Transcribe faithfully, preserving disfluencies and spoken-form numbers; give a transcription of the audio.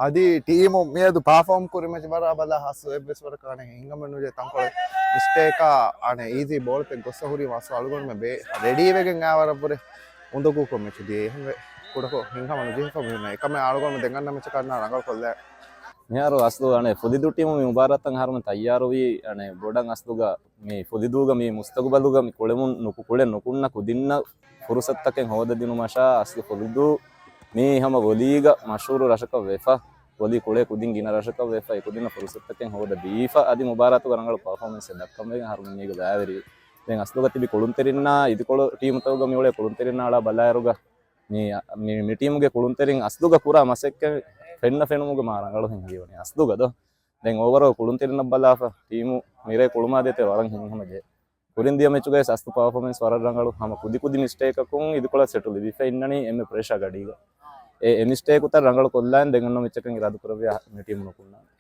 އަދި ޓީމު މިއަދު ޕާފޯމް ކުރި މެޗް ވަރަށް ބަލާ ހަސް އެއްވެސް ވަރަކަށް އަނެއް ހިނގަމެއް ނުޖެހޭ ތަންކޮޅެއް މިސްޓޭކާ އަނެއް އީޒީ ބޯޅަތެއް ގޮއްސަ ހުރީ މަސް އަޅުގަނޑުމެ ރެޑީވެގެން އާވަރަށްވުރެ އުނދަގޫކޮށް މެޗު ދިޔަ. އެހެންވެ ކުޑަކޮށް ހިނގަމަ ނުޖެހިފަ މިހުންނަ އެކަމެއް އަޅުގަނޑު ދެން އަންނަ މެޗަކަށް އަންނާ ރަނގަޅު ކޮށްލާ. މިހާރު އަސްލު އަނެއް ފުލިދޫ ޓީމު މި މުބާރާތަށް އަހަރުމެން ތައްޔާރުވީ އަނެއް ބޮޑަށް އަސްލުގަ މި ފުލިދޫގަ މި މުސްތަގުބަލުގަ މި ކުޅެމުން ނުކު ކުޅެ ނުކުންނަ ކުދިންނަށް ފުރުސަތުތަކެއް ހޯދަދިނުމަށާ އަސްލު ފުލިދޫ މީ ހަމަ ވޮލީގަ މަޝްހޫރު ރަށަކަށް ވެފަ، ވޮލީ ކުޅޭ ކުދިން ގިނަ ރަށަކަށް ވެފަ، އެކުދިންނަށް ފުރުސަތުތަކެއް ހޯދަ ދީފަ، އަދި މުބާރާތުގަ ރަނގަޅު ޕަރފޯމެންސެއް ދައްކަމެގެން އަހަރުމެން މީގަ ބައިވެރިވި. ދެން އަސްލުގަ ތިބި ކުޅުންތެރިންނާ އިދިކޮޅު ޓީމުތަކުގަ މިއުޅޭ ކުޅުންތެރިންނާ އަޅާ ބަލާއިރުގަ މި، މި، މި ޓީމުގެ ކުޅުންތެރިން އަސްލުގަ ކުރާ މަސައްކަތް ފެންނަ ފެނުމުގަ މާ ރަނގަޅު ހިނގިވަނީ އަސްލުގަ ދޯ. ދެން އޯވަރޯ ކުޅުންތެރިންނަށް ބަލާފަ ޓީމު މިރޭ ކުޅުމާ ދޭތެރޭ ވަރަށް ހިނގު ހަމަޖެހޭ. ކުރިން ދިޔަ މެޗުގައި އަސްލު ޕާފޯމެންސް ވަރަށް ރަނގަޅު. ހަމަ ކުދި ކުދި މިސްޓޭކަކުން އިދިކޮޅަށް ސެޓު ލިބިފަ އިންނަނީ އެންމެ ޕްރެޝާ ގަޑީގަ. އެ، އެ މިސްޓޭކުތައް ރަނގަޅު ކޮށްލާން ދެން އަންނަ މެޗަކަށް އިރާދަ ކުރެއްވިޔާ މި ޓީމު ނުކުންނާނެ.